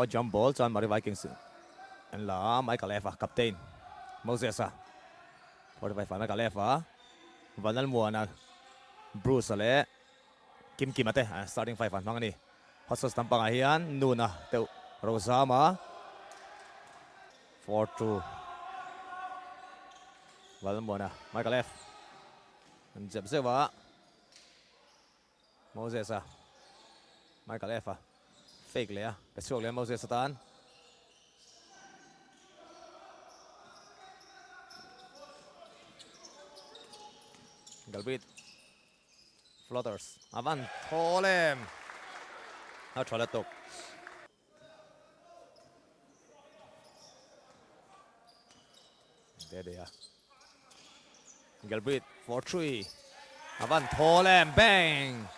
Aw jump ball chuan Mari Vikings an la a, Michael F a captain Moses a 45 ah Michael F a Vanlalmuana Bruce a leh Kim Kima te starting five an hmang a ni. Hot sauce lampangah hian Nuna deuh Rozama 4-2 Vanlalmuana Michael F an zep zeuh a. Moses a Michael F a fake leh a pe chhuak leh a Moses atan Galbrit Floaters a van thawl em a tha lutuk. Dede a. Gilbert for three. A van thawl em bang.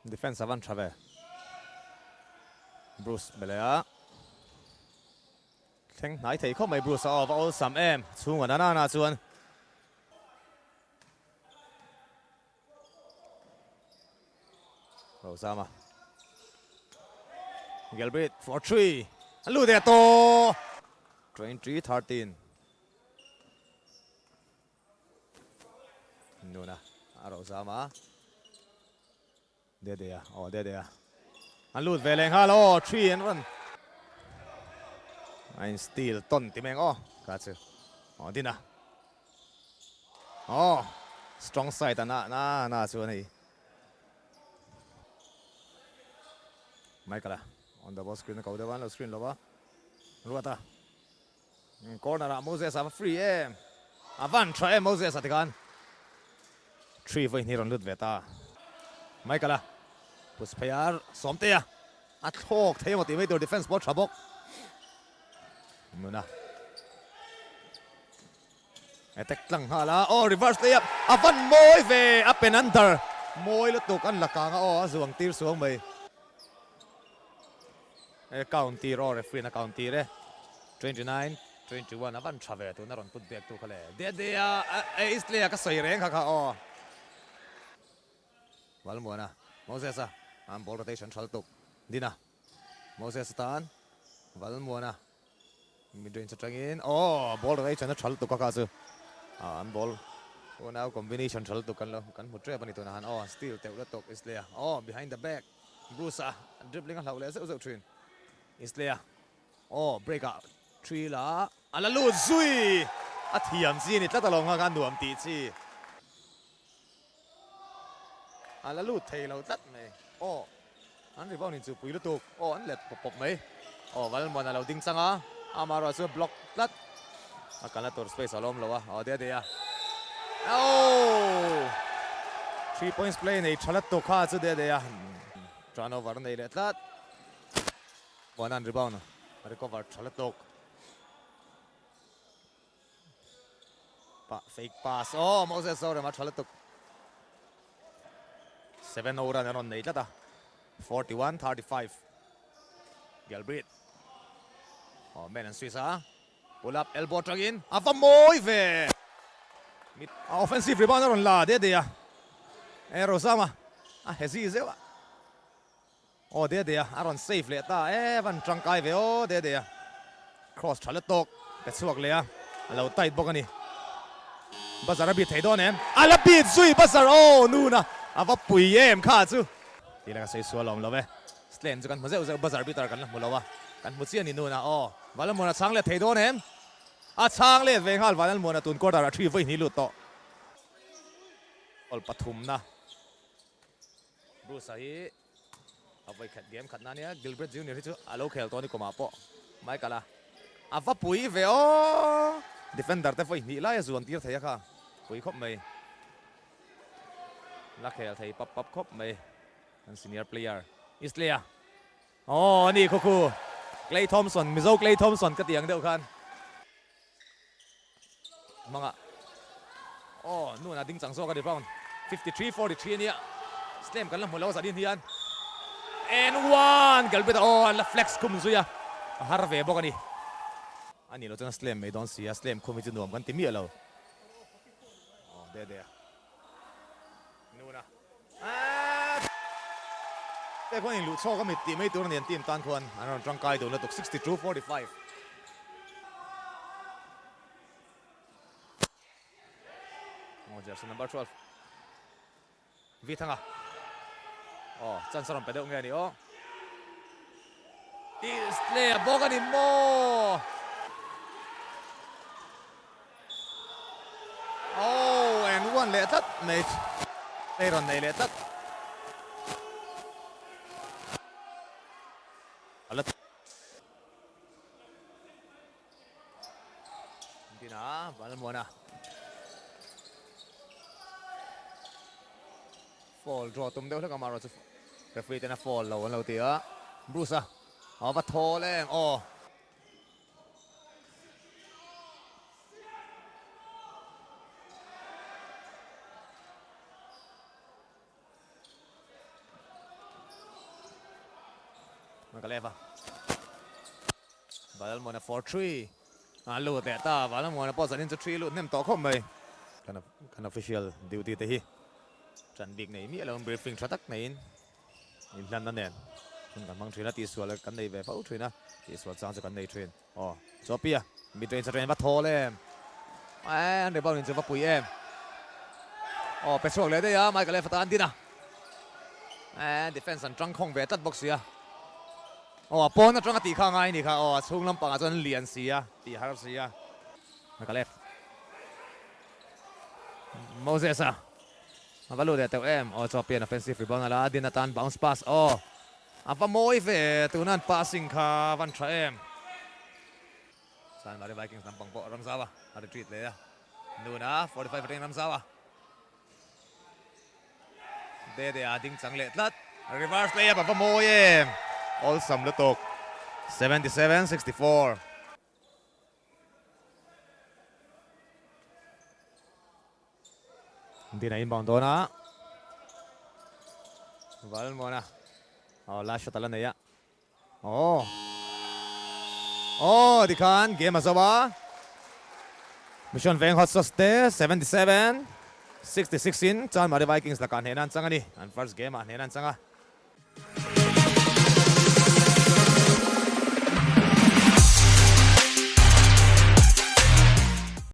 Defense a van tha ve. Bruce Belea. Thleng hnai thei khawp mai Bruce a aw va awlsam em chhunga na nana chuan. Rosama Gilbert for three a lut leh tawh 2013 Nuna a Rosama Dede a aw Dede a an lut ve leh nghal aw three an rawn a in steal tawn ti mai ang aw kha chu aw Dina aw strong side a na na na chu a ni Michael a on the ball screen a ko deuh a an lo screen lo va Ruata Corner ah Moses a va free em a van tha em Moses a tikhan three vawi hnih rawn lut ve ta Michael a push phei a Sawmtea a thlawk thei emaw tih mai tur defense pawh a tha bawk Nuna attack tlang nghal a aw reverse layup a van mawi ve a pen under mawi lutuk an la kang a aw a zuang tir suang mai. E count tir aw referee in a count tir e 29 21 a van tha ve tuna rawn put back tu kha le de de a e Eastley a ka sawi reng kha kha aw Valmuana Moses a an ball rotation thal tuk Dina Moses atan Valmuana mid range atangin aw ball rotation a thal tuk a kha chu an ball unau combination thal tuk kan lo kan hmu tep ani tunah han aw steal teuh la tuk Eastley a aw behind the back Bruce a dribbling a hlauh leh zeuh zeuh thin. Isley a aw break ah three la a la lut zui a thiam chi a ni tlat alawm kha kha nuam tih chi a la lut thei lo tlat mai aw an rebound in chu pui lutuk aw an let pawp pawp mai aw Valmon a lo ding chang a amaherawh chu block tlat a kalna tur space a lawm lo a aw de de a oh three points play nei tha lat tawh kha chu de de a turnover nei leh tlat Vanan rebound a recover tha lat tawk pa fake pass oh Moses Zorema tha lat tuk 7-0 run an rawn nei tlat a 41 35 Gilbert oh man an Swiss a Pull up elbow atangin a va mawi ve. Mit a offensive rebound a rawn la de de a. E Rosama a hezi zeuh a. Aw de de a a rawn save leh ta e van tangkai ve aw de de a. Cross tha lutuk pe chhuak leh a a lo tight bawk a ni. Bazar a beat thei dawn em? A la beat zui Bazar aw nuna a va pui em kha chu. Tih leh ka sawi sual awm lo e. Slam chu kan hmu zeuh zeuh buzzer beater kan la hmu lo a, kan hmu chiah ni nuna aw. Vanlalmuana chhang let thei dawn em? A chhang let ve nghal Vanlalmuana tun quarter a thi vawi hnih lut tawh. Goal pathumna Bruce-a hi a vawi khat game khatna ania, Gilbert Junior hi chu a lo khel tawh a ni kumah pawh Michael-a a va pui ve aw. Defender te vawi hnih lai a zuan tir thei a kha pui khawp mai. La khel thei pap pap khawp mai. Kan senior player Isley a aw ani khaw khu Klay Thompson Mizo Klay Thompson ka tih ang deuh khan hmanga aw nuan a ding chang zawk a ni round 53 43 ania slam kan la hmu lo zanin hian and one Galbet aw an la flex khum zui a a har ve bawk ani ani lo chuan a slam mai dawn si a slam khum hi chu nuam kan ti miah lo. Dede a Nuna Aaa Te khuan in luh chhawk a mit tih mai tur a ni an team tan khuan an rawn tangkai dun lutuk 62 45. Aw jersey number 12 Vi Thanga Aw chance a rawn pe deuh nge a ni aw Eastley a bawk a ni maw Aw and one leh tlat mai Play rawn nei leh tlat A la Dina Valmuana Foul draw tum deuh hlek a amaherawhchu referee ten a foul lo an lo ti a Bruce a a va thawl em aw. Makaleva. Valalmuana for three. A lut leh ta. Valalmuana pawh zanin chu three lut hnem tawh khawp mai. Kan kan official duty te hi tan bik nei miah lo briefing tha tak neiin inhlanna nen hun kan hmang thin a, tihsual kan nei ve fo thin a, tihsual chang chu kan nei thin. Aw, Chawpia, mid range atangin va thawl em? Ae, an rebound in chu va pui em? Aw, pe chhuak leh daih a, Michael F atan din a. Ae, defense an tang khawng ve tlat bawk si a. Aw, a pawn atanga tih kha a ngai a ni kha. Aw, a chhung lampangah chuan lian si a, tih har si a. Michael F. Moses a, a va lut leh teuh em? Aw, Chawpian offensive rebound a la a, din atan bounce pass. Aw. A va mawi ve, tuna an passing kha a van tha em. Sanmari Vikings lampang pawh Ramzau a, a retreat leh a. Nuna 45 atangin Ramzau a. Dede a ding chang leh tlat. Reverse layup a va mawi em. Awlsam lutuk. 77 64. Dina inbound dawn a. Valmuana. Oh, last shot ala nei a. Oh. Oh, tikhan game a zo a. Mission Veng Hot Sauce te 77 66 in Chanmari Vikings lakah hnehna an chang a ni. An first game ah hnehna an chang a.